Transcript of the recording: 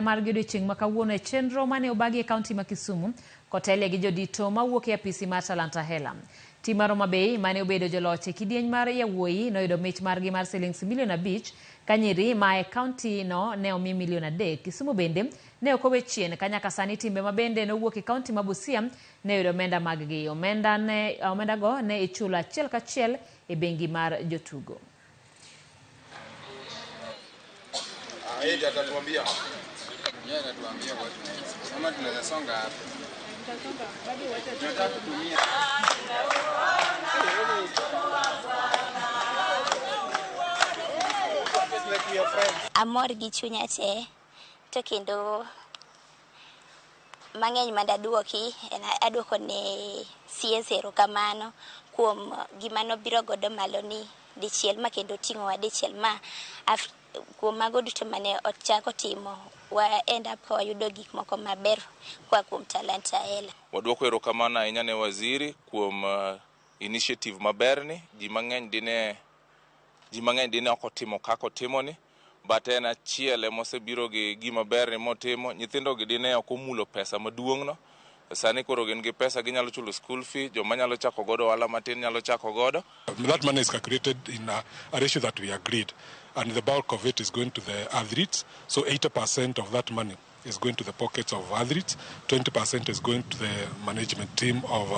Margi odiochieng' ma kawuono e chenro mane obagi e kaunti ma Kisumu kotelie gi jodito mawuok e apisi mar Talanta Hela. Tim mar Homa Bay mane obedo joloch e kidieny mar yawuoyi noyudo mich margi mar silings milion 5 ka nyiri ma e kaunti no ne omi milion 3. Kisumu bende ne ok owe chien ka nyaka sani timbe ma bende nowuok e kaunti ma Busia ne oyudo omenda mag gi. Omenda ne omenda go ne ichulo achiel kachiel e bengi mar jotugo. Yeye ndiye atatuambia. Yeye atatuambia kwa kama tunaweza songa hapa. Tunataka kutumia. Amor gi chunya te to kendo mang'eny mandaduoki en aduoko ne CS erokamano kuom gima nobiro godo malo ni dichiel ma kendo oting'owa dichiel ma kuom mago duto mane ochako timo wa end up ka wayudo gik moko maber koa kuom Talanta Hela. Waduoko erokamano ahinya ne waziri kuom initiative maberni. Ji mang'eny dine ok otimo kaka otimoni, but en achiel emosebiro gi gima berni motimo. Nyithindo gi dine ok omulo pesa maduong' no. Sani koro gin gi pesa, ginyalo chulo school fee, joma nyalo chako godo ohala matin nyalo chako godo. That money is calculated in a ratio that we agreed, and the bulk of it is going to the athletes. So 80% of that money is going to the pockets of athletes, 20% is going to the management team of